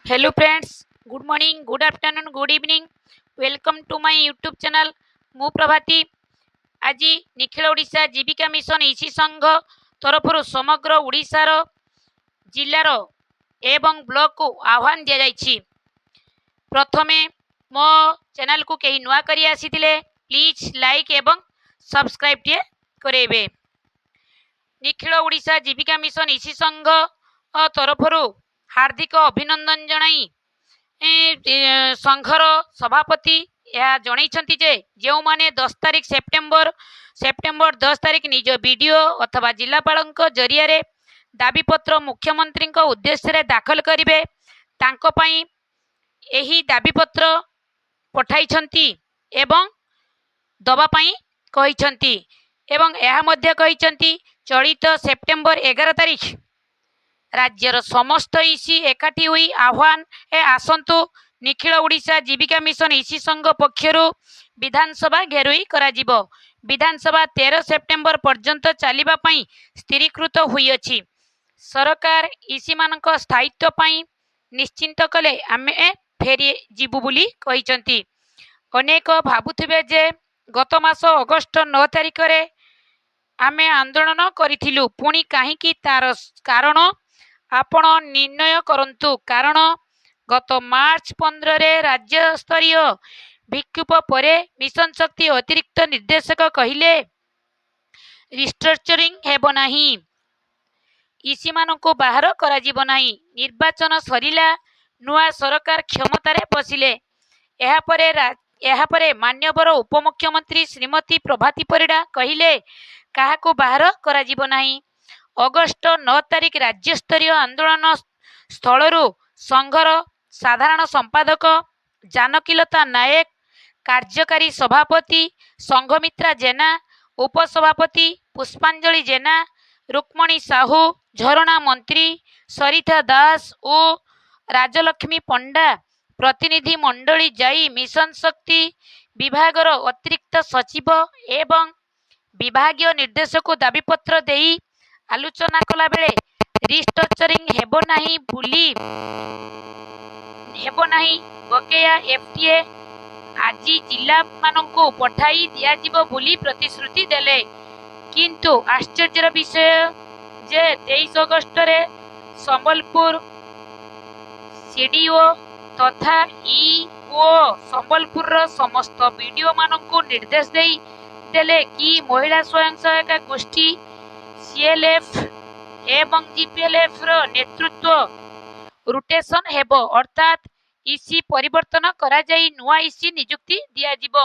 Hello friends, good morning, good afternoon, good evening. Welcome to my YouTube channel. ମୁଁ ପ୍ରଭାତୀ। ଆଜି ନିଖିଳ ଓଡ଼ିଶା ଜୀବିକା mission EC ସଂଘ ତରଫରୁ ସମଗ୍ର ଓଡ଼ିଶାର ଜିଲ୍ଲାର ଏବଂ ବ୍ଲକକୁ ଆହ୍ୱାନ ଦିଆଯାଇଛି। ପ୍ରଥମେ ମୋ ଚ୍ୟାନେଲକୁ କେହି ନୂଆ କରି ଆସିଥିଲେ ପ୍ଲିଜ୍ ଲାଇକ୍ ଏବଂ ସବସ୍କ୍ରାଇବ୍ ଟିଏ କରାଇବେ। ନିଖିଳ ଓଡ଼ିଶା ଜୀବିକା ମିଶନ ଇସି ସଂଘ ତରଫରୁ ହାର୍ଦ୍ଦିକ ଅଭିନନ୍ଦନ ଜଣାଇ ସଂଘର ସଭାପତି ଏହା ଜଣାଇଛନ୍ତି ଯେ ଯେଉଁମାନେ 10 ତାରିଖ ସେପ୍ଟେମ୍ବର, ସେପ୍ଟେମ୍ବର 10 ତାରିଖ ନିଜ ବିଡ଼ିଓ ଅଥବା ଜିଲ୍ଲାପାଳଙ୍କ ଜରିଆରେ ଦାବିପତ୍ର ମୁଖ୍ୟମନ୍ତ୍ରୀଙ୍କ ଉଦ୍ଦେଶ୍ୟରେ ଦାଖଲ କରିବେ, ତାଙ୍କ ପାଇଁ ଏହି ଦାବିପତ୍ର ପଠାଇଛନ୍ତି ଏବଂ ଦେବା ପାଇଁ କହିଛନ୍ତି। ଏବଂ ଏହା ମଧ୍ୟ କହିଛନ୍ତି, ଚଳିତ ସେପ୍ଟେମ୍ବର 11 ତାରିଖ ରାଜ୍ୟର ସମସ୍ତ ଇସି ଏକାଠି ହୋଇ ଆହ୍ୱାନ ଏ ଆସନ୍ତୁ। ନିଖିଳ ଓଡ଼ିଶା ଜୀବିକା ମିଶନ ଇସି ସଂଘ ପକ୍ଷରୁ ବିଧାନସଭା ଘେରାଉ କରାଯିବ। ବିଧାନସଭା 13 ସେପ୍ଟେମ୍ବର ପର୍ଯ୍ୟନ୍ତ ଚାଲିବା ପାଇଁ ସ୍ଥିରୀକୃତ ହୋଇଅଛି। ସରକାର ଇସିମାନଙ୍କ ସ୍ଥାୟିତ୍ୱ ପାଇଁ ନିଶ୍ଚିନ୍ତ କଲେ ଆମେ ଫେରି ଯିବୁ ବୋଲି କହିଛନ୍ତି। ଅନେକ ଭାବୁଥିବେ ଯେ ଗତ ମାସ ଅଗଷ୍ଟ 9 ତାରିଖରେ ଆମେ ଆନ୍ଦୋଳନ କରିଥିଲୁ, ପୁଣି କାହିଁକି? ତାର କାରଣ ଆପଣ ନିର୍ଣ୍ଣୟ କରନ୍ତୁ। କାରଣ ଗତ ମାର୍ଚ୍ଚ 15ରେ ରାଜ୍ୟସ୍ତରୀୟ ବିକ୍ଷୋଭ ପରେ ମିଶନ ଶକ୍ତି ଅତିରିକ୍ତ ନିର୍ଦ୍ଦେଶକ କହିଲେ, ରିଷ୍ଟ୍ରକ୍ଚରିଂ ହେବ ନାହିଁ, ଇସିମାନଙ୍କୁ ବାହାର କରାଯିବ ନାହିଁ। ନିର୍ବାଚନ ସରିଲା, ନୂଆ ସରକାର କ୍ଷମତାରେ ବସିଲେ। ଏହାପରେ ମାନ୍ୟବର ଉପମୁଖ୍ୟମନ୍ତ୍ରୀ ଶ୍ରୀମତୀ ପ୍ରଭାତୀ ପରିଡ଼ା କହିଲେ, କାହାକୁ ବାହାର କରାଯିବ ନାହିଁ। ଅଗଷ୍ଟ 9 ତାରିଖ ରାଜ୍ୟସ୍ତରୀୟ ଆନ୍ଦୋଳନ ସ୍ଥଳରୁ ସଂଘର ସାଧାରଣ ସମ୍ପାଦକ ଜାନକୀଲତା ନାୟକ, କାର୍ଯ୍ୟକାରୀ ସଭାପତି ସଂଘମିତ୍ରା ଜେନା, ଉପସଭାପତି ପୁଷ୍ପାଞ୍ଜଳି ଜେନା, ରୁକ୍ମଣୀ ସାହୁ, ଝରଣା ମନ୍ତ୍ରୀ, ସରିତା ଦାସ ଓ ରାଜଲକ୍ଷ୍ମୀ ପଣ୍ଡା ପ୍ରତିନିଧି ମଣ୍ଡଳୀ ଯାଇ ମିଶନ ଶକ୍ତି ବିଭାଗର ଅତିରିକ୍ତ ସଚିବ ଏବଂ ବିଭାଗୀୟ ନିର୍ଦ୍ଦେଶକୁ ଦାବିପତ୍ର ଦେଇ ଆଲୋଚନା କଲାବେଳେ ରିଷ୍ଟ୍ରକ୍ଚରିଂ ହେବ ନାହିଁ ବୋଲି ହେବ ନାହିଁ, ବକେୟା ଏଫ୍ଟିଏ ଆଜି ଜିଲ୍ଲାମାନଙ୍କୁ ପଠାଇ ଦିଆଯିବ ବୋଲି ପ୍ରତିଶ୍ରୁତି ଦେଲେ। କିନ୍ତୁ ଆଶ୍ଚର୍ଯ୍ୟର ବିଷୟ ଯେ 23 ଅଗଷ୍ଟରେ ସମ୍ବଲପୁର ସିଡିଓ ତଥା ଇଓ ସମ୍ବଲପୁରର ସମସ୍ତ ବିଡ଼ିଓମାନଙ୍କୁ ନିର୍ଦ୍ଦେଶ ଦେଇ ଦେଲେ କି ମହିଳା ସ୍ୱୟଂ ସହାୟକ ଗୋଷ୍ଠୀ, ସିଏଲ୍ଏଫ୍ ଏବଂ ଜିପିଏଲ୍ଏଫ୍ର ନେତୃତ୍ୱ ରୋଟେସନ୍ ହେବ, ଅର୍ଥାତ୍ ଇସି ପରିବର୍ତ୍ତନ କରାଯାଇ ନୂଆ ଇସି ନିଯୁକ୍ତି ଦିଆଯିବ।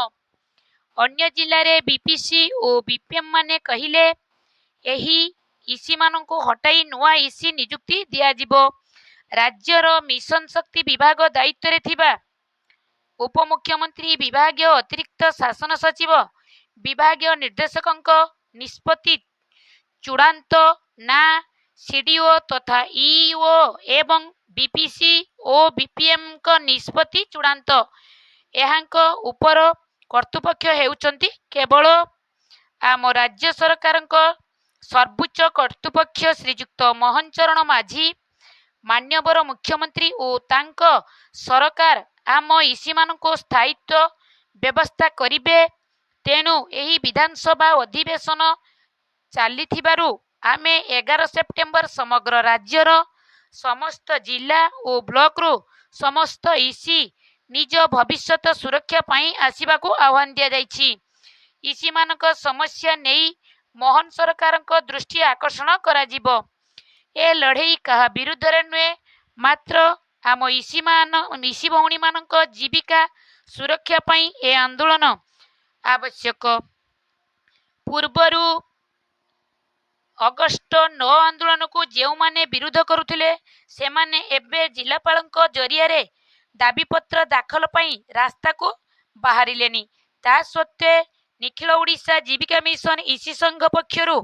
ଅନ୍ୟ ଜିଲ୍ଲାରେ ବିପିସି ଓ ବିପିଏମ୍ମାନେ କହିଲେ, ଏହି ଇସିମାନଙ୍କୁ ହଟାଇ ନୂଆ ଇସି ନିଯୁକ୍ତି ଦିଆଯିବ। ରାଜ୍ୟର ମିଶନ ଶକ୍ତି ବିଭାଗ ଦାୟିତ୍ୱରେ ଥିବା ଉପମୁଖ୍ୟମନ୍ତ୍ରୀ ବିଭାଗୀୟ ଅତିରିକ୍ତ ଶାସନ ସଚିବ, ବିଭାଗୀୟ ନିର୍ଦ୍ଦେଶକଙ୍କ ନିଷ୍ପତ୍ତି ଚୂଡ଼ାନ୍ତ ନା ସିଡିଓ ତଥା ଇଓ ଏବଂ ବିପିସି ଓ ବିପିଏମ୍ଙ୍କ ନିଷ୍ପତ୍ତି ଚୂଡ଼ାନ୍ତ? ଏହାଙ୍କ ଉପର କର୍ତ୍ତୃପକ୍ଷ ହେଉଛନ୍ତି କେବଳ ଆମ ରାଜ୍ୟ ସରକାରଙ୍କ ସର୍ବୋଚ୍ଚ କର୍ତ୍ତୃପକ୍ଷ ଶ୍ରୀଯୁକ୍ତ ମୋହନ ଚରଣ ମାଝୀ, ମାନ୍ୟବର ମୁଖ୍ୟମନ୍ତ୍ରୀ ଓ ତାଙ୍କ ସରକାର ଆମ ଇସିମାନଙ୍କୁ ସ୍ଥାୟିତ୍ୱ ବ୍ୟବସ୍ଥା କରିବେ। ତେଣୁ ଏହି ବିଧାନସଭା ଅଧିବେଶନ ଚାଲିଥିବାରୁ ଆମେ 11 ସେପ୍ଟେମ୍ବର ସମଗ୍ର ରାଜ୍ୟର ସମସ୍ତ ଜିଲ୍ଲା ଓ ବ୍ଲକରୁ ସମସ୍ତ ଇସି ନିଜ ଭବିଷ୍ୟତ ସୁରକ୍ଷା ପାଇଁ ଆସିବାକୁ ଆହ୍ୱାନ ଦିଆଯାଇଛି। ଇସିମାନଙ୍କ ସମସ୍ୟା ନେଇ ମୋହନ ସରକାରଙ୍କ ଦୃଷ୍ଟି ଆକର୍ଷଣ କରାଯିବ। ଏ ଲଢ଼େଇ କାହା ବିରୁଦ୍ଧରେ ନୁହେଁ, ମାତ୍ର ଆମ ଇସି ଭଉଣୀମାନଙ୍କ ଜୀବିକା ସୁରକ୍ଷା ପାଇଁ ଏ ଆନ୍ଦୋଳନ ଆବଶ୍ୟକ। ପୂର୍ବରୁ ଅଗଷ୍ଟ 9 ଆନ୍ଦୋଳନକୁ ଯେଉଁମାନେ ବିରୋଧ କରୁଥିଲେ, ସେମାନେ ଏବେ ଜିଲ୍ଲାପାଳଙ୍କ ଜରିଆରେ ଦାବିପତ୍ର ଦାଖଲ ପାଇଁ ରାସ୍ତାକୁ ବାହାରିଲେଣି। ତା ସତ୍ତ୍ୱେ ନିଖିଳ ଓଡ଼ିଶା ଜୀବିକା ମିଶନ ଇସି ସଂଘ ପକ୍ଷରୁ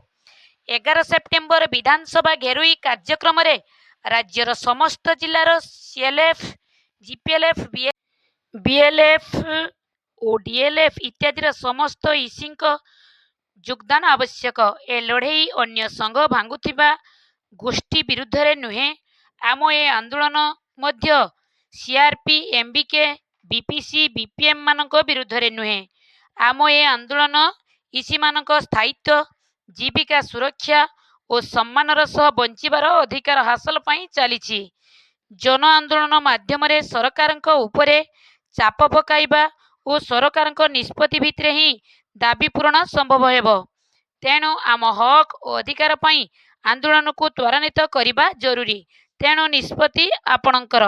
11 ସେପ୍ଟେମ୍ବର ବିଧାନସଭା ଘେରାଉ କାର୍ଯ୍ୟକ୍ରମରେ ରାଜ୍ୟର ସମସ୍ତ ଜିଲ୍ଲାର ସିଏଲ୍ଏଫ୍, ଜିପିଏଲ୍ଏଫ୍, ବିଏଲ୍ଏଫ୍ ଓ ଡିଏଲ୍ଏଫ୍ ଇତ୍ୟାଦିର ସମସ୍ତ ଇସିଙ୍କ ଯୋଗଦାନ ଆବଶ୍ୟକ। ଏ ଲଢ଼େଇ ଅନ୍ୟ ସଂଘ ଭାଙ୍ଗୁଥିବା ଗୋଷ୍ଠୀ ବିରୁଦ୍ଧରେ ନୁହେଁ। ଆମ ଏ ଆନ୍ଦୋଳନ ମଧ୍ୟ ସିଆର୍ପି, ଏମ୍ବିକେ, ବିପିସି, ବିପିଏମ୍ମାନଙ୍କ ବିରୁଦ୍ଧରେ ନୁହେଁ। ଆମ ଏ ଆନ୍ଦୋଳନ ଇସିମାନଙ୍କ ସ୍ଥାୟିତ୍ୱ, ଜୀବିକା ସୁରକ୍ଷା ଓ ସମ୍ମାନର ସହ ବଞ୍ଚିବାର ଅଧିକାର ହାସଲ ପାଇଁ ଚାଲିଛି। ଜନ ଆନ୍ଦୋଳନ ମାଧ୍ୟମରେ ସରକାରଙ୍କ ଉପରେ ଚାପ ପକାଇବା ଓ ସରକାରଙ୍କ ନିଷ୍ପତ୍ତି ଭିତ୍ତିରେ ହିଁ ଦାବି ପୂରଣ ସମ୍ଭବ ହେବ। ତେଣୁ ଆମ ହକ୍ ଓ ଅଧିକାର ପାଇଁ ଆନ୍ଦୋଳନକୁ ତ୍ୱରାନ୍ୱିତ କରିବା ଜରୁରୀ। ତେଣୁ ନିଷ୍ପତ୍ତି ଆପଣଙ୍କର।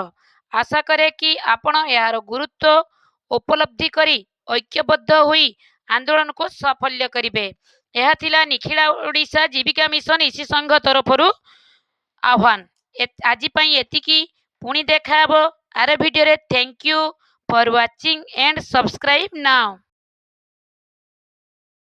ଆଶା କରେ କି ଆପଣ ଏହାର ଗୁରୁତ୍ୱ ଉପଲବ୍ଧି କରି ଐକ୍ୟବଦ୍ଧ ହୋଇ ଆନ୍ଦୋଳନକୁ ସାଫଲ୍ୟ କରିବେ। ଏହା ଥିଲା ନିଖିଳ ଓଡ଼ିଶା ଜୀବିକା ମିଶନ ଇସି ସଂଘ ତରଫରୁ ଆହ୍ୱାନ। ଆଜି ପାଇଁ ଏତିକି। ପୁଣି ଦେଖାହେବ ଆର ଭିଡ଼ିଓରେ। Thank you for watching and subscribe now.